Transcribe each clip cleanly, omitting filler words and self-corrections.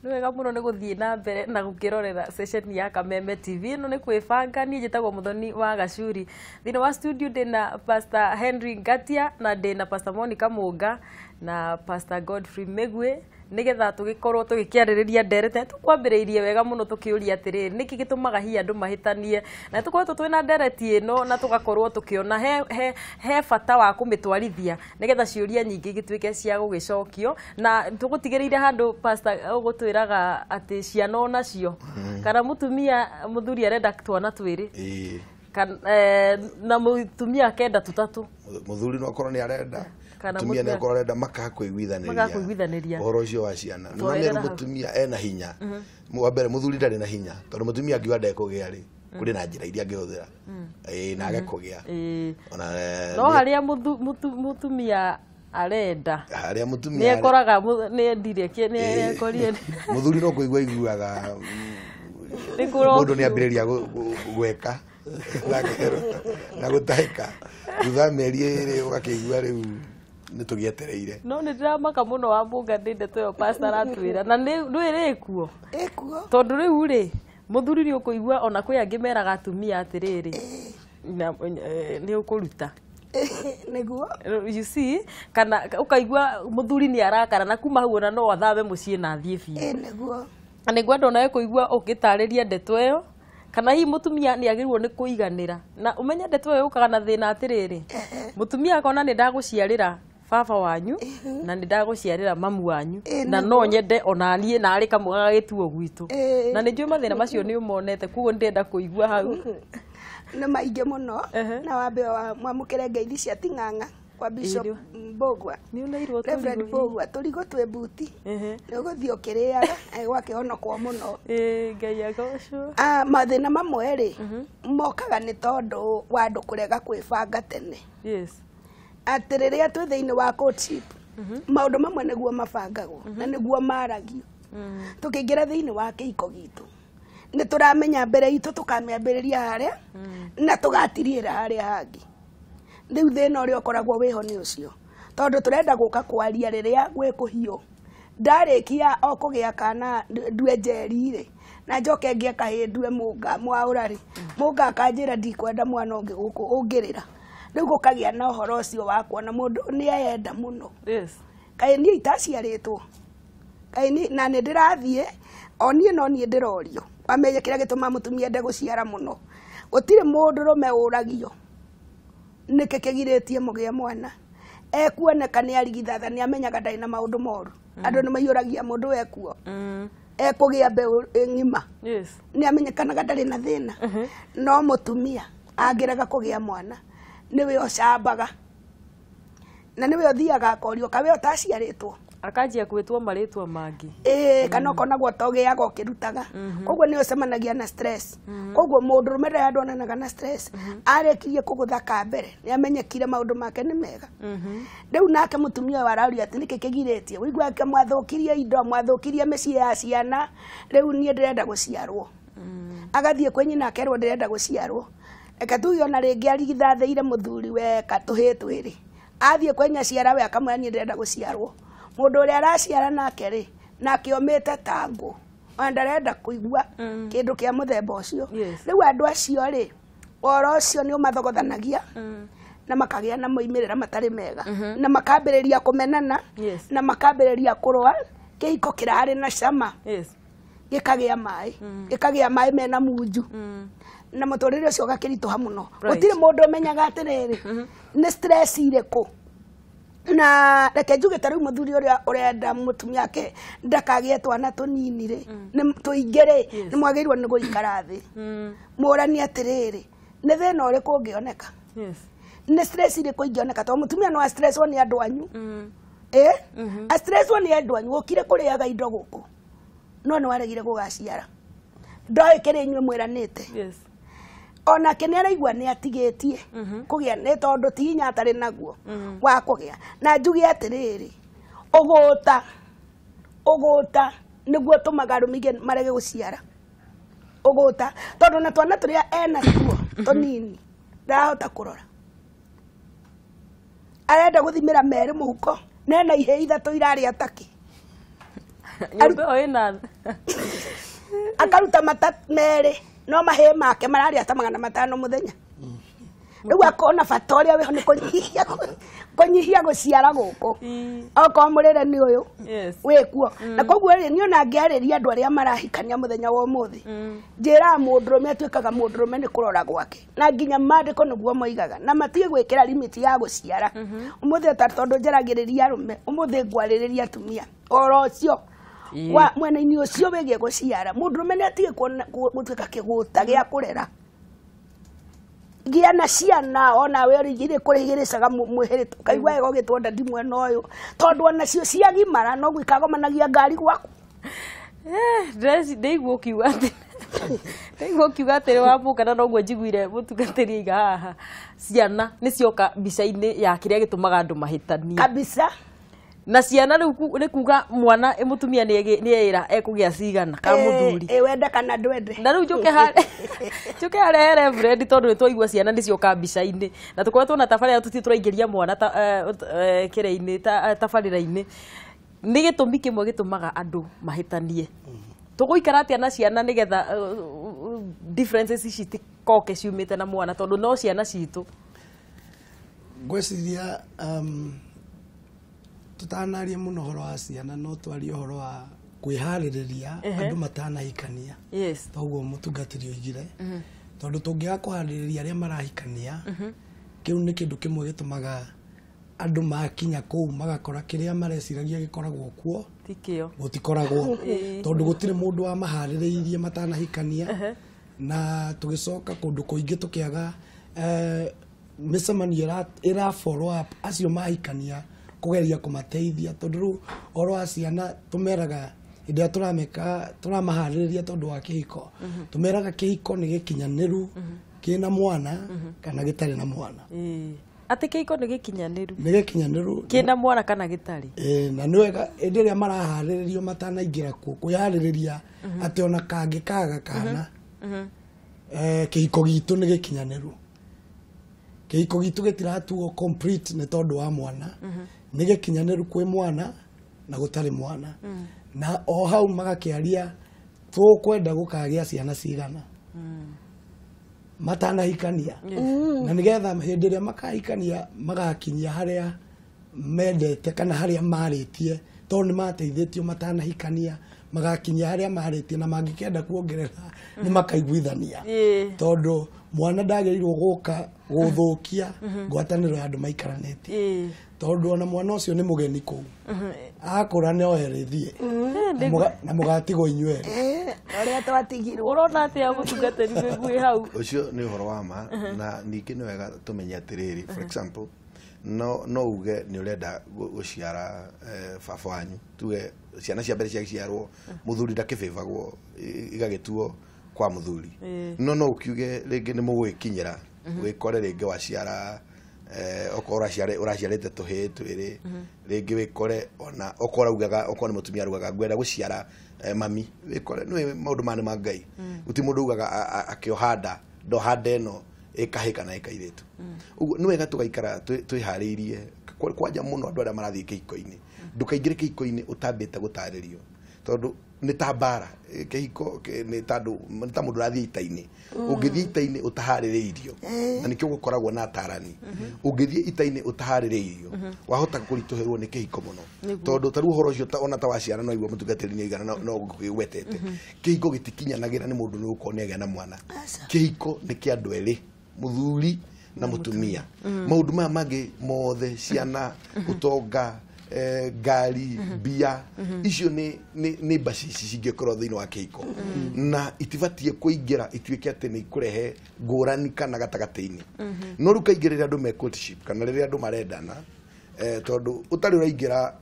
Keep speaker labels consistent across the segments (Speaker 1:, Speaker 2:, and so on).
Speaker 1: Nĩ wega mũno nĩ gũthiĩ na mbere na gũkĩrorera session ya Kameme TV. Ĩno nĩ kwĩbanga. Niĩ njĩtagwo Mũthoni wa Gacuri. Thĩinĩ wa studio ndĩna Pastor Henry Ngatia na ndĩna Pastor Monica Mũnga na Pastor Godfrey Mĩgwĩ, nĩgetha tũgĩkorwo tũgĩkĩarĩrĩria nderete. Tũkwambĩrĩirie wega mũno tũkĩũria atĩrĩrĩ, nĩkĩ gĩtũmaga hihi andũ mahĩtanie, na tũkoretwo twĩna ndereti ĩno na tũgakorwo tũkĩona he bata wa kũmĩtwarithia nĩgetha ciũria nyingĩ igĩtuĩke cia gũgĩcokio. Na tũgũtigĩrĩire handũ Pastor ũgũtwĩraga atĩ ciana onacio, kana mũtumia, mũthuri arenda twana twĩrĩ, na mũtumia akenda tũtatũ.
Speaker 2: Mũthuri no akorwo nĩ arenda,
Speaker 1: kana
Speaker 2: mũtumia nĩ akorwo arenda, makaga kũiguithanĩria.
Speaker 1: Makaga kũiguithanĩria.
Speaker 2: Ũhoro ũcio wa ciana. Nĩ
Speaker 1: Twarĩrĩra
Speaker 2: mamĩru
Speaker 1: hau.
Speaker 2: Mũtumia ena hinya. Wa mbere, mũthuri ndarĩ na hinya, tondũ mũtumia angiuga ndekũgĩa rĩ, kũrĩ na njĩra iria angĩhũthĩra, ĩĩ, na age kũgĩa. Ona
Speaker 1: No harĩa mũtumia arenda,
Speaker 2: harĩa
Speaker 1: nĩ
Speaker 2: mũtumia
Speaker 1: ekoraga nĩ endire nĩ ekorire.
Speaker 2: Mũthuri no kũigua iguaga
Speaker 1: nĩ kũrokio.
Speaker 2: Mũndũ nĩ ambĩrĩria gweka na gũtahĩka, thutha wa mĩeri 2 ũgakĩigua rĩu nĩ tũgĩetereire.
Speaker 1: No nĩ ndĩramaka mũno wa mũnga nĩ ndeto ĩyo pastor aratwĩra, na nĩ ndwĩrĩ ĩkuo.
Speaker 3: Ĩkuo.
Speaker 1: Tondũ rĩu rĩ, mũthuri nĩ ũkũigua ona kwĩ angĩ meraga atumia atĩrĩrĩ, na nĩ ũkũruta.
Speaker 3: Nĩguo.
Speaker 1: You see, kana ũkaigua mũthuri nĩ arakara, na kuma hau ona no athame mũciĩ na athiĩ biũ.
Speaker 3: Ĩ, nĩguo.
Speaker 1: Na nĩ ngwenda onawe kũigua ũgĩtarĩria ndeto ĩyo, kana hihi mũtumia nĩ agĩrĩirwo nĩ kũiganĩra, na ũmenye ndeto ĩyo yũkaga na thĩna atĩrĩrĩ, mũtumia akona nĩ ndagũciarĩra baba wanyu na nĩ ndagũciarĩra mamu wanyu, na no nyende ona niĩ na arĩ kamwe gagagĩtuo gwitũ. Na nĩ njũĩ mathĩna macio nĩ ũmonete, koguo nĩ ndĩrenda kũigua hau.
Speaker 3: Nĩ maingĩ mũno. Na wambe mwamũkĩre ngeithi cia ting'ang'a kwa Bishop
Speaker 1: Ĩrĩo.
Speaker 3: Mbũgua.
Speaker 1: Nĩ ũneirwo
Speaker 3: Reverend
Speaker 1: tũrigũ.
Speaker 3: Mbũgua, tũrigũ twĩ mbuti. Nĩ ũgũthiĩ ũkĩrĩaga gwakĩhonokwo mũno.
Speaker 1: Ĩĩ, Ngai agocwo.
Speaker 3: Ah, mathĩna mamwe rĩ mokaga nĩ tondũ wa andũ kũrega kwĩbanga tene, atĩ rĩrĩa twĩ thĩinĩ wa courtship, maũndũ mamwe nĩguo mabangagwo na nĩguo maragio. Tũkĩingĩra thĩinĩ wa kĩhiko gitũ, nĩ tũramenya mbere itũ tũkamĩambĩrĩria harĩa na tũgatiriĩra harĩa hangĩ. Rĩu thĩna ũrĩa ũkoragwo wĩho nĩ ũcio, tondũ tũrenda gũka kwaria rĩrĩa gwĩ kũhiũ. Ndarĩkia o kũgĩa kana ndue njeri rĩ, na njoke ngĩe kahĩĩ ndue mũnga mwaũra rĩ, mũnga akanjĩra ndikwenda mwana ũngĩ gũkũ ũngĩrĩra. Rĩu gũkagĩa na ũhoro ũcio wa kuona mũndũ nĩ eyenda mũno. Kaĩ niĩ itaciarĩtwo, kaĩ niĩ na nĩ ndĩrathiĩ o niĩ no niĩ ndĩrorio. Wamenye kĩrĩa gĩtũmaga mũtumia ende gũciara mũno, gũtirĩ mũndũrũme ũragio nĩkĩ kĩgirĩtie mũgĩe mwana. Ekuoneka nĩ arigithatha, nĩ amenyaga ndarĩ na maũndũ moru. Andũ nĩ maiyũragia mũndũ ekuo ekũgĩa mbeũ ng'ima, nĩ amenyekanaga ndarĩ na thĩna. No mũtumia angĩrega kũgĩa mwana, nĩwe ũcambaga na nĩwe ũthiaga akorio kawe ũtaciarĩtwo.
Speaker 1: Akanjia gwĩtwo marĩtwa mangĩ.
Speaker 3: Ĩĩ, kana ũkonagwo ta ũgĩaga ũkĩrutaga, koguo nĩ ũcemanagia na stress. Koguo mũndũrũme ndarĩ andũ onanaga na stress. Arĩkirie kũgũtha ka mbere, nĩ amenyekire maũndũ make nĩ mega. Rĩu nake mũtumia ũyũ araũria atĩ nĩkĩ kĩgirĩtie ũigua ake, mwathũkirie indo, mwathũkirie mĩciĩ ya ciana, rĩu niĩ ndĩrenda gũciarwo. Agathiĩ kwĩ nyina akerwo ndĩrenda gũciarwo. Reke tuge ona rĩngĩ arigithathĩire mũthuri we katũhĩ twĩrĩ, athiĩ kwĩ nyaciara we akamwĩra niĩ ndĩrenda gũciarwo. Mũndũ ũrĩa araciara nake rĩ, nake omĩte ta ngũ, ona ndarenda kũigua kĩndũ kĩa mũthemba ũcio. Rĩu andũ acio rĩ, ũhoro ũcio nĩ ũmathogothanagia na makagĩa na moimĩrĩra matarĩ mega, na makambĩrĩria kũmenana, na makambĩrĩria kũrũa. Kĩhiko kĩrarĩ na cama gĩkagĩa maĩ, gĩkagĩa maĩ mena munju, na mũtũrĩre ũcio ũgakĩritũha mũno. Gũtirĩ mũndũ ũmenyaga atĩrĩrĩ, nĩ stress irĩkũ. Na reke njuge ta rĩu mũthuri ũrĩa ũrenda mũtumia ake ndakagĩe twana tũnini rĩ, nĩ tũingĩ rĩ, nĩ mwagĩrĩirwo nĩ gũikara thĩ mũranie atĩrĩrĩ, nĩ thĩna ũrĩkũ ũngĩoneka, nĩ stress irĩkũ ingĩoneka, tondũ mũtumia no astresswo nĩ andũ anyu. Ĩ astresswo nĩ andũ anyu, ũkire kũrĩaga indo gũkũ, no nĩ waregire gũgaciara, ndoĩ kĩrĩa inyuĩ mwĩranĩte. Onake nĩ araigua nĩ atigĩtie kũgĩa, nĩ tondũ ti hinya atarĩ naguo wa kũgĩa. Na njuge atĩrĩrĩ, ũgũta ũgũta nĩguo ũtũmaga arũme aingĩ marege gũciara, ũgũta, tondũ na twana tũrĩa ena tuo tũnini ndarahota kũrora, arenda gũthimĩra merĩ mũhuko, nena ihĩ 3 irarĩa taki.
Speaker 1: Nyũmba ĩyo ĩna
Speaker 3: Akaruta mata merĩ no mahĩĩ make mararĩa ta 500 mũthenya. Rĩu akona bata ũrĩa wĩho nĩ kũnyihia kũnyihia gũciara gũkũ. Okorwo mũrĩre nĩ ũyũ wĩkuo. Na koguo rĩ niĩ ona ngĩarĩria andũ arĩa marahikania mũthenya wa ũmũthĩ, njĩraga mũndũrũme atuĩkaga mũndũrũme nĩ kũrora gwake, na nginya maandĩko nĩguo moigaga, na matige gwĩkĩra limit ya gũciara. Ũmũthĩ ta tondũ njaragĩrĩria arũme, ũmũthĩ ngwarĩrĩria atumia oro ũcio wa mwena-inĩ ũcio wĩgiĩ gũciara. Mũndũrũme nĩ atige gũtuĩka kĩgũta gĩa kũrera. Gĩa na ciana onawe ũrĩ kũrĩ igĩrĩcaga mwĩhĩrĩ ũkaigua wega ũgĩtwo ndadi mwena ũyũ, tondũ onacio ciagimara noguo ikagomanagia ngari gwaku.
Speaker 1: Ndĩraigua ũkiuga atĩ ndaigua ũkiuga atĩ wamũka na noguo njiguire mũtungatĩri aiga haha ciana nĩ cioka mbica-inĩ ya kĩrĩa gĩtũmaga andũ mahĩtanie
Speaker 3: kabisa.
Speaker 1: Na ciana rĩu nĩ kuga mwana mũtumia nĩ eĩra ekũgĩa cigana ka mũthuri,
Speaker 3: wende kana ndwende.
Speaker 1: Na rĩu njũke harĩa Reverend, tondũ nĩ twaigua ciana nĩ cioka mbica-inĩ na tũkoretwo na tabarĩra tũtirĩ tũraingĩria mwana kĩrĩa-inĩ tabarĩra-inĩ. Nĩ gĩtũmi kĩmwe gĩtũmaga andũ mahĩtanie. Tũgũikara atĩa na ciana nĩgetha differences ici itikoke ciumĩte na mwana, tondũ no ciana citũ.
Speaker 4: Ngwĩciria tutanaria muno horo wa ciana no twarie horo wa kwĩharĩrĩria andũ matanahikania. Toguo mũtungatĩri oigire, tondũ tũngĩaga kũharĩrĩria arĩa marahikania, kĩu nĩ kĩndũ kĩmwe gĩtũmaga andũ makinya kũu magakora kĩrĩa mareciragia gĩkoragwo kuo
Speaker 1: tikĩo,
Speaker 4: gũtikoragwo, tondũ gũtirĩ mũndũ wamaharĩrĩirie matanahikania. Na tũgĩcoka kũndũ kũingĩ tũkĩaga mĩcemanio ĩra follow up acio mahikania kũgeria kũmateithia, tondũ rĩu ũhoro wa ciana tũmeraga hĩndĩ ĩrĩa tũrameka tũramaharĩrĩria tondũ wa kĩhiko, tũmeraga kĩhiko nĩ gĩkinyanĩru kĩna mwana kana gĩtarĩ na mwana.
Speaker 1: Atĩ kĩhiko nĩ gĩkinyanĩru,
Speaker 4: nĩ gĩkinyanĩru
Speaker 1: kĩna mwana kana gĩtarĩ.
Speaker 4: Na nĩ wega hĩndĩ ĩrĩa maraharĩrĩrio matanaingĩra kuo kwĩharĩrĩria atĩ ona kangĩkaga kana kĩhiko gitũ nĩ gĩkinyanĩru, kĩhiko gitũ gĩtiratuo complete nĩ tondũ wa mwana, nĩ gĩkinyanĩru kwĩ mwana na gũtarĩ mwana. Na o hau magakĩaria tũkwenda gũkagĩa ciana cigana matanahikania, na nĩgetha hĩndĩ ĩrĩa makahikania magakinyia harĩa mendete kana harĩa marĩtie, tondũ nĩ mateithĩtio matanahikania magakinyia harĩa marĩtie, na mangĩkenda kuongerera nĩ makaiguithania, tondũ mwana ndagĩrĩirwo gũka gũthũkia ngwatanĩro ya andũ maikaranĩtie, tondũ ona mwana ũcio nĩ mũgeni kũu, akũra no erĩthiĩ na mũgatigwo inyuĩ erĩ
Speaker 3: ũrĩa twatigirwo.
Speaker 1: Ũrona atĩa mũtungatĩri wĩguĩ hau?
Speaker 2: Ũcio nĩ ũhoro wa ma, na ningĩ nĩ wega tũmenye atĩrĩrĩ, for example no uge nĩ ũrenda gũciara baba wanyu, tuge ciana cia mbere ciaciarwo mũthuri ndakĩbĩbagwo igagĩtuo kwa mũthuri, no no ũkiuge rĩngĩ nĩ mũgwĩkinyĩra wĩkore rĩngĩ waciara okorwo ũraciarĩte tũhĩĩ twĩrĩ, rĩngĩ wĩkore ona okorwo augaga okorwo nĩ mũtumia arugaga ngwenda gũciara mami, wĩkore nĩ maũndũ maya nĩ ma Ngai, gũtirĩ mũndũ ugaga akĩoha nda ndoha nda ĩno ĩkahĩ kana ĩkairĩtu. Ũguo nĩ wega tũgaikara twĩharĩirie kwanja mũno andũ arĩa marathiĩ kĩhiko-inĩ, ndũkaingĩre kĩhiko-inĩ ũtambĩte gũtarĩrio, tondũ nĩ ta mbara kĩhiko nĩ ta mũndũ ũrathiĩ ita-inĩ, ũngĩthiĩ ita-inĩ ũtaharĩrĩirio, na nĩkĩo gũkoragwo na atarani, ũngĩthiĩ ita-inĩ ũtaharĩrĩirio wahota kũritũhĩrwo nĩ kĩhiko mũno, tondũ ta rĩu ũhoro ũcio ona ta wa ciana no igua mũtungatĩri nĩ aigana no gũkĩgwetete, kĩhiko gĩtikinyanagĩra nĩ mũndũ nĩ gũkorwo nĩ agĩa na mwana. Kĩhiko nĩ kĩa andũ erĩ, mũthuri na mũtumia. Maũndũ maya mangĩ mothe, ciana, ũtonga, ngari, mbia, icio nĩ mbacici cingĩkorwo thĩinĩ wa kĩhiko, na itibatiĩ kũingĩra ituĩke atĩ nĩ ikũrehe ngũrani kana gatagatĩ-inĩ. No rĩu kaingĩ rĩrĩa andũ me courtship kana rĩrĩa andũ marendana, tondũ ũtarĩ ũraingĩra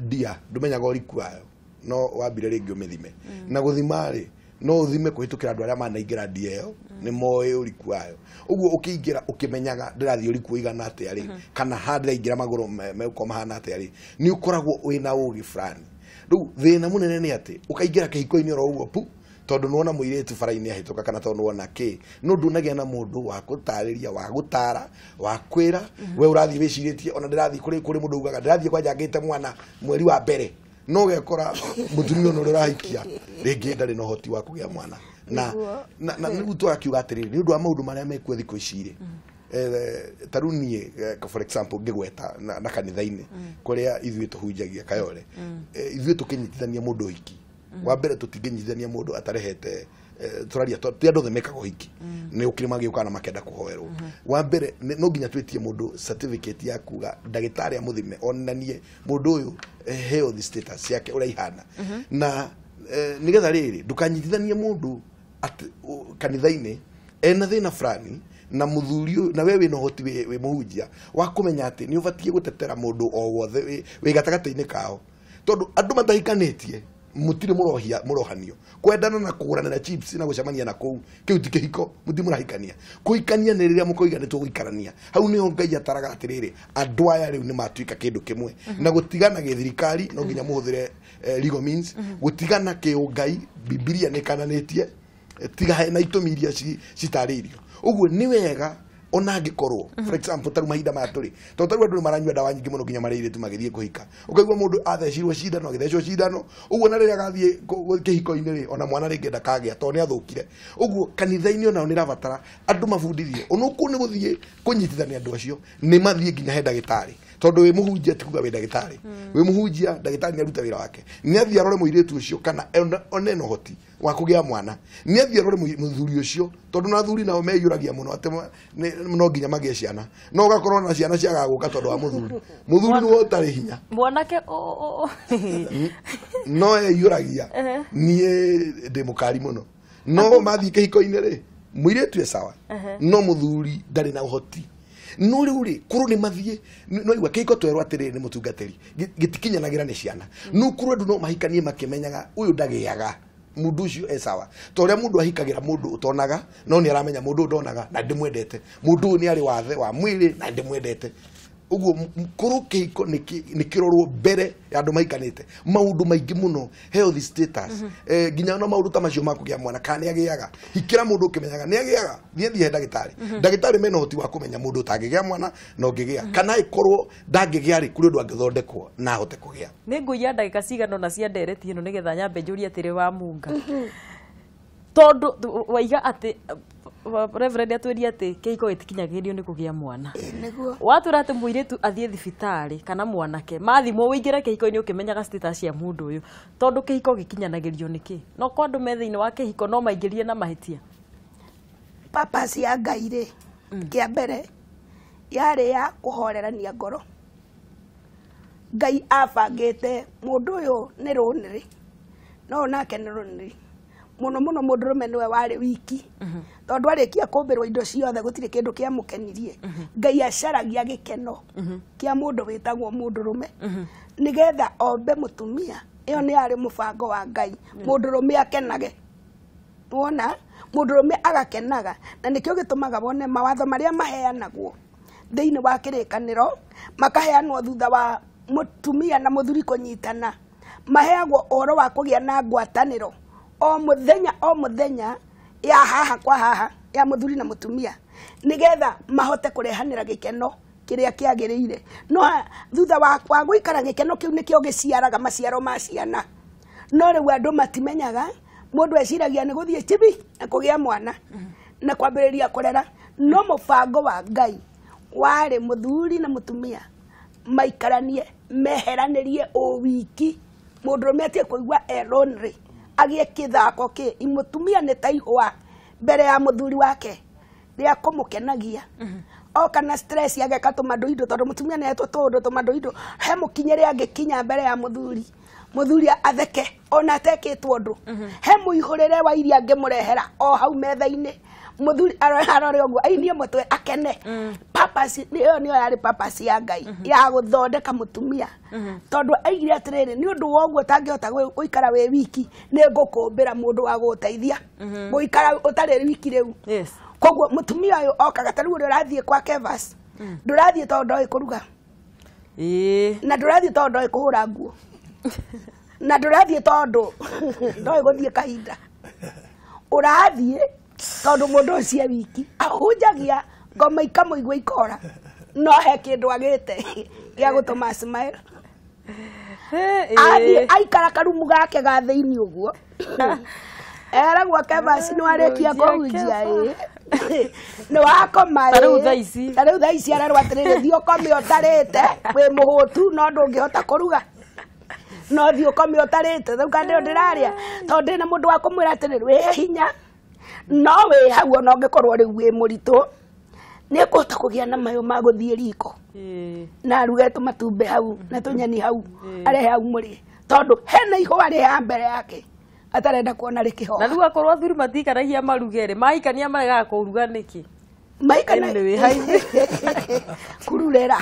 Speaker 2: ndia ndũmenyaga ũriku wayo, no wambire rĩngĩ ũmĩthime, na gũthima rĩ no ũthime kũhĩtũkĩra andũ arĩa manaingĩra ndia ĩyo nĩ moĩ ũriku wayo. Ũguo ũkĩingĩra ũkĩmenyaga ndĩrathiĩ ũriku ũigana atĩa rĩ, kana ha ndĩraingĩra magũrũ megũkorwo mahana atĩa rĩ, nĩ ũkoragwo wĩna ũgĩ fulani. Rĩu thĩna mũnene nĩ atĩ ũkaingĩra kĩhiko-inĩ oro ũguo pu, tondũ nĩwona mũirĩtu bara-inĩ ahĩtũka kana tondũ nĩwona kĩ, no ndũnagĩa na mũndũ wa gũtarĩria, wa gũtara, wa kwĩra we ũrathiĩ wĩcirĩtie. Ona ndĩrathiĩ kũrĩ mũndũ ugaga ndĩrathiĩ kwanja ngĩte mwana mweri wa mbere, No ũgekora mũtumia ũyũ ũrĩa ũrahikia rĩngĩ ndarĩ na ũhoti wa kũgĩa mwana na na na rĩu tũgakiuga atĩrĩrĩ nĩ ũndũ wa maũndũ marĩa mekuo thikũ ici rĩ, ta rĩu niĩ, for example, ngĩgweta na kanitha-inĩ kũrĩa ithuĩ tũhunjagia Kayole, ithuĩ tũkĩnyitithania mũndũ ũhiki wa mbere, tũtingĩnyitithania mũndũ atarehete, tũraria ti andũ othe mekaga ũhiki, nĩ ũkĩrĩ magĩũkaga na makenda kũhoerwo. Wa mbere no nginya twĩtie mũndũ certificate ya kuga ndagĩtarĩ amũthime onanie mũndũ ũyũ, health status yake ũrĩa ihana, na nĩgetha rĩrĩ ndũkanyitithanie mũndũ kanitha-inĩ ena thĩna fulani na mũthuri ũyũ, na we wĩna ũhoti wĩ mũhunjia wa kũmenya atĩ nĩ ũbatiĩ gũtetera mũndũ o wothe wĩ gatagatĩ-inĩ kao, tondũ andũ matahikanĩtie mũtirĩ mũrohia mũrohanio kwendana na kũgũranĩra chips na gũcemania na kũu, kĩu ti kĩhiko, mũtirĩ mũrahikania. Kũhikania nĩ rĩrĩa mũkoiga nĩ tũgũikarania. Hau nĩho Ngai ataraga atĩrĩrĩ, andũ aya rĩu nĩ matuĩka kĩndũ kĩmwe, na gũtigana gĩthirikari no nginya mũhũthĩre legal means. Gũtigana kĩũngai, Bibilia nĩ kananĩtie, tiga hena itũmi iria citarĩirio. Ũguo nĩ wega ona angĩkorwo, for example, tarĩu mahinda maya tũrĩ, tondũ tarĩu andũ nĩ maranyua ndawa nyingĩ mũno nginya marĩ airĩtu magĩthiĩ kũhika, ũkaigua mũndũ athecirwo cindano, agĩthecwo cindano ũguo, na rĩrĩa agathiĩ kĩhiko-inĩ rĩ, ona mwana rĩngĩ ndakagĩa tondũ nĩ athũkire. Ũguo kanitha-inĩ onao nĩ ĩrabatara andũ mabundithio onokwo nĩ gũthiĩ kũnyitithania andũ acio, nĩ mathiĩ nginya he ndagĩtarĩ, tondũ wĩ mũhunjia ti kuga wĩ ndagĩtarĩ. Wĩ mũhunjia, ndagĩtarĩ nĩ aruta wĩra wake, nĩ athiĩ arore mũirĩtu ũcio kana one na ũhoti wa kũgĩa mwana, nĩ athiĩ arore mũthuri ũcio, tondũ na athuri nao meyũragia mũno atĩ no nginya magĩe ciana, no ũgakorwo na ciana ciagaga gũka tondũ wa mũthuri. Mũthuri nĩwe ũtarĩ hinya.
Speaker 1: Mwanake
Speaker 2: No eyũragia, niĩ ndĩ mũkari mũno, no mathiĩ kĩhiko-inĩ rĩ, mũirĩtu e sawa no mũthuri ndarĩ na ũhoti. No rĩu rĩ, kũrũ nĩ mathiĩ no igua kĩhiko twerwo atĩrĩrĩ nĩ mũtungatĩri gĩtikinyanagĩra nĩ ciana, no kũrũ andũ no mahikanie makĩmenyaga ũyũ ndagĩaga, mũndũ ũcio e sawa, ta ũrĩa mũndũ ahikagĩra mũndũ ũtonaga no nĩ aramenya mũndũ ũyũ ndonaga na ndĩmwendete, mũndũ ũyũ nĩ arĩ wathe wa mwĩrĩ na ndĩmwendete. Ũguo kũrũ kĩhiko nĩ kĩrorwo mbere ya andũ mahikanĩte maũndũ maingĩ mũno, health status, nginya na maũndũ ta macio ma kũgĩa mwana kana nĩ agĩaga. Hikĩra mũndũ ũkĩmenyaga nĩ agĩaga, thiĩ he ndagĩtarĩ. Ndagĩtarĩ mena ũhoti wa kũmenya mũndũ ũtangĩgĩa mwana na ũngĩgĩa, kana ĩkorwo ndangĩgĩa rĩ, kũrĩ ũndũ angĩthondekwo na ahote kũgĩa.
Speaker 1: Nĩ ngũiya ndagĩka cigana ũna cia ndereti ĩno nĩgetha nyambe njũrie atĩrĩ wa munga, tondũ waiga atĩ Reverend atwĩrie atĩ kĩhiko gĩtikinyagĩrio nĩ kũgĩa mwana.
Speaker 3: Ĩ, nĩguo.
Speaker 1: Watwĩra atĩ mũirĩtu athiĩ thibitarĩ kana mwanake mathimwo, ũingĩre kĩhiko-inĩ ũkĩmenyaga status ya mũndũ ũyũ, tondũ kĩhiko gĩkinyanagĩrio nĩkĩ? No kwa andũ me thĩinĩ wa kĩhiko no maingĩrie na mahĩtia.
Speaker 3: Purpose ya Ngai rĩ, kĩa mbere yarĩ ya kũhorerania ngoro. Ngai abangĩte mũndũ ũyũ nĩ rũnĩrĩ, no nake nĩ rũnĩrĩ mũno mũno. Mũndũrũme nĩwe warĩ wiki, tondũ arĩkia kũmbĩrwo indo ciothe gũtirĩ kĩndũ kĩamũkenirie. Ngai acaragia gĩkeno kĩa mũndũ wĩtagwo mũndũrũme nĩgetha ombe mũtumia. Ĩyo nĩ yarĩ mũbango wa Ngai, mũndũrũme akenage. Wona mũndũrũme agakenaga, na nĩkĩo gĩtũmaga wone mawatho marĩa maheanagwo thĩinĩ wa kĩrĩkanĩro makaheanwo thutha wa mũtumia na mũthuri kũnyitana. Maheagwo ũhoro wa kũgĩa na ngwatanĩro o mũthenya o mũthenya ya haha kwa haha ya mũthuri na mũtumia, nĩgetha mahote kũrehanĩra gĩkeno kĩrĩa kĩagĩrĩire. No thutha wa gũikara gĩkeno kĩu nĩkĩo gĩciaraga maciaro ma ciana. No rĩu andũ matimenyaga. Mũndũ eciragia nĩ gũthiĩ chibi na kũgĩa mwana na kwambĩrĩria kũrera, no mũbango wa Ngai warĩ mũthuri na mũtumia maikaranie, meheranĩrie ũwiki, mũndũrũme atige kũigua e lonely, agĩe kĩthako kĩ mũtumia nĩ ta ihũa mbere ya mũthuri wake rĩa kũmũkenagia. Oka na stress ageka tũmanduindo, tondũ mũtumia nĩ etwo tũũndũ tũmanduindo, he mũkinyĩre angĩkinya mbere ya mũthuri, mũthuri atheke ona atekĩtwo ũndũ. He mũihũrĩre wa iria angĩmũrehera o hau metha-inĩ, mũthuri arore ũguo ainie mũtwe akene. Purpose ĩyo nĩyo yarĩ purpose ya Ngai ya gũthondeka mũtumia, tondũ aigire atĩrĩrĩ, nĩ ũndũ wa ũguo ũtangĩhota gũikara wĩ wiki, nĩ ngũkũmbĩra mũndũ wa gũgũteithia gũikara ũtarĩ wiki rĩu. Koguo mũtumia ũyũ okaga ta rĩu ũrĩa ũrathiĩ kwa Kevas, ndũrathiĩ tondũ ndoĩ kũruga, na ndũrathiĩ tondũ ndoĩ kũhũra nguo, na ndũrathiĩ tondũ ndoĩ gũthiĩ kahinda. Ũrathiĩ tondũ mũndũ ũcio e wiki, ahunjagia ngoma ikamũigua ikora, no he kĩndũ agĩte gĩa gũtũma smile. Athiĩ aikara karumu gake ga thĩinĩ ũguo eragwo Kebasi nĩ warĩkia kũhunjia ĩ nĩ wakoma
Speaker 1: Ta rĩu thaa ici.
Speaker 3: Ta rĩu thaa ici arerwo atĩrĩrĩ thiĩ ũkome ũtarĩte wĩ mũhũtu no ndũngĩhota kũruga no thiĩ ũkome ũtarĩte rĩu kana ndĩyo ndĩrarĩa tondũ ndĩna mũndũ wa kũmwĩra atĩrĩrĩ wĩ hinya no wĩ hau ona ũngĩkorwo rĩu wĩ mũritũ nĩ ekũhota kũgĩa na mayũ ma gũthiĩ riko na aruge tũmatumbĩ hau na tũnyeni hau arehe hau mũrĩe tondũ hena ihũa rĩ mbere yake atarenda kuona rĩkĩhoa
Speaker 1: na rĩu akorwo athuri matikanagia maruge rĩ mahikania maregaga kũruga nĩkĩ
Speaker 3: maikana
Speaker 1: Anyway, hai.
Speaker 3: Kururera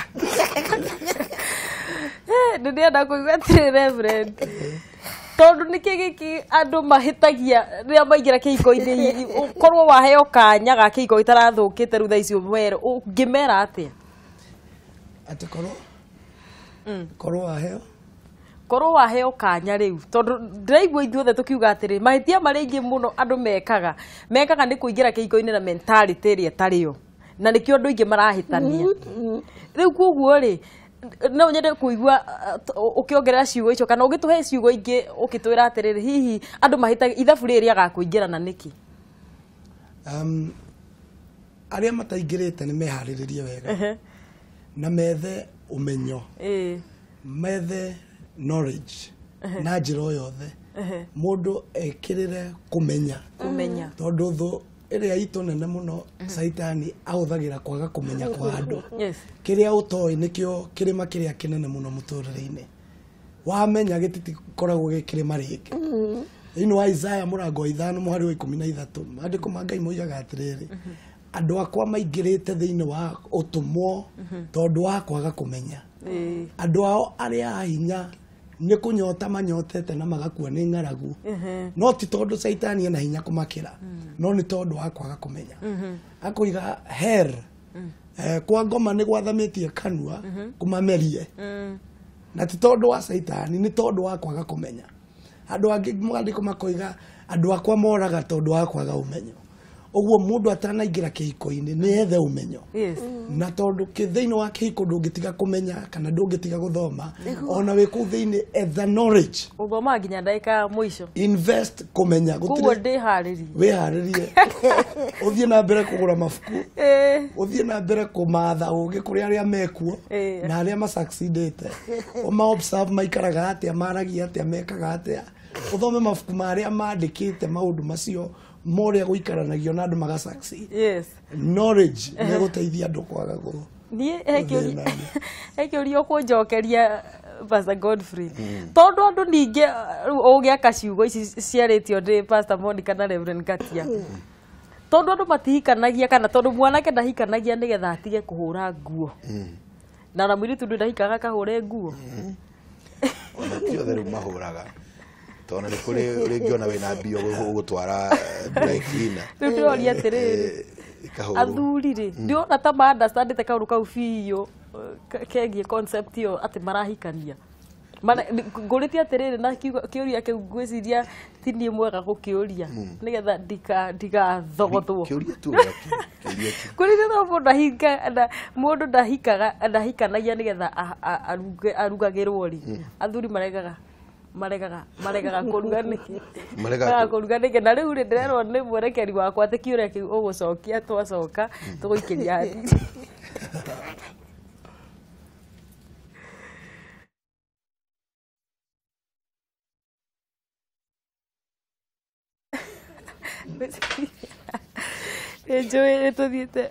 Speaker 1: nĩ ndĩrenda kũigua atĩrĩ Reverend tondũ nĩkĩ gĩkĩ andũ mahĩtagia rĩrĩa maingĩra kĩhiko-inĩ ũkorwo waheo kanya ga kĩhiko gĩtarathũkĩte rĩu thaa ici ũmere ũngĩmera atĩa
Speaker 4: atĩ korwo waheo
Speaker 1: korwo waheo kanya rĩu tondũ ndĩraigua ithuothe tũkiuga atĩrĩ mahĩtia marĩa aingĩ mũno andũ mekaga nĩ kũingĩra kĩhiko-inĩ na mentality ĩrĩa ĩtarĩ yo na nĩkĩo andũ aingĩ marahĩtania rĩu koguo rĩ no nyende kũigua ũkĩongerera ciugo icio kana ũgĩtũhe ciugo ingĩ ũkĩtwĩra atĩrĩrĩ hihi andũ mahĩtagia ithabu rĩrĩ rĩagaga kũingĩrana nĩkĩ
Speaker 4: arĩa mataingĩrĩte nĩ meharĩrĩrie wega na methe ũmenyo methe knowledge na njĩra o yothe mũndũ ekĩrĩre kũmenya tondũ thũ ĩrĩa itũ nene mũno Caitani ahũthagĩra kwaga kũmenya kwa andũ kĩrĩa ũtoĩ nĩkĩo kĩrĩma kĩrĩa kĩnene mũno mũtũrĩre-inĩ wamenya gĩtikoragwo gĩ kĩrĩma rĩngĩ thĩinĩ wa Isaya mũrango wa 5 mũhari wa 13 maandĩko ma Ngai moigaga atĩrĩrĩ andũ akwa maingĩrĩte thĩinĩ wa ũtũmwo tondũ wa kwaga kũmenya andũ ao arĩa a hinya nĩ kũnyota manyotete na magakua nĩ ng'aragu no ti tondũ Caitani ena hinya kũmakĩra no nĩ tondũ wa kwaga kũmenya akoiga her kwa ngoma nĩ gwathamĩtie kanua kũmamerie na ti tondũ wa Caitani nĩ tondũ wa kwaga kũmenya andũ angĩ maandĩko makoiga andũ akwa moraga tondũ wa kwaga ũmenyo ũguo mũndũ atanaingĩra kĩhiko-inĩ nĩ ethe ũmenyo na tondũ thĩinĩ wa kĩhiko ndũngĩtiga kũmenya kana ndũngĩtiga gũthoma ona wĩ kũu thĩinĩ etha knowledge
Speaker 1: ũthomaga nginya ndagĩka ya mũico
Speaker 4: invest kũmenya
Speaker 1: koguo ndĩharĩrie
Speaker 4: wĩharĩrie ũthiĩ na mbere kũgũra mabuku ũthiĩ na mbere kũmatha ũgĩ kũrĩ arĩa mekuo na arĩa masucceedĩte ũma observe maikaraga atĩa maragia atĩa mekaga atĩa ũthome mabuku ma arĩa mandĩkĩte maũndũ macio moria gũikaranagio na andũ maga succeed knowledge nĩ gũteithia andũ kwaga gũ
Speaker 1: niĩ he kĩũria ũkũnjokeria Pastor Godfrey tondũ andũ ningĩ rĩu ũgĩaka ciugo ici ciarĩtio nĩ Pastor Monica na Reverend Ngatia tondũ andũ matihikanagia kana tondũ mwanake ndahikanagia nĩgetha atige kũhũra nguo na ona mũirĩtu ndũ ndahikaga akahũre nguo
Speaker 2: ona ti othe rĩu mahũraga tondũ nĩ kũrĩ rĩngĩ ona wĩna mbia ũgũtwara dry cleaner
Speaker 1: rĩu ndĩroria atĩrĩrĩ athuri rĩ ndĩrona ta ma understandĩte kaũndũ kau biũ kegiĩ concept ĩyo atĩ marahikania ngũrĩtie atĩrĩrĩ na kĩũria kĩu ngwĩciria ti niĩ mwega gũkĩũria nĩgetha ndigathogothwo
Speaker 2: kĩũria tu
Speaker 1: kũrĩtie to mũndũ ndahikanagia nĩgetha arugagĩrwo rĩ athuri maregaga kũruga nĩkĩ maregaga kũruga nĩkĩ na rĩu rĩ ndĩrerwo nĩ mwerekeri wakwa atĩ kĩũria kĩu ũgũcokia twacoka tũgũikĩria hanini nĩ njũĩ nĩ tũthiĩte.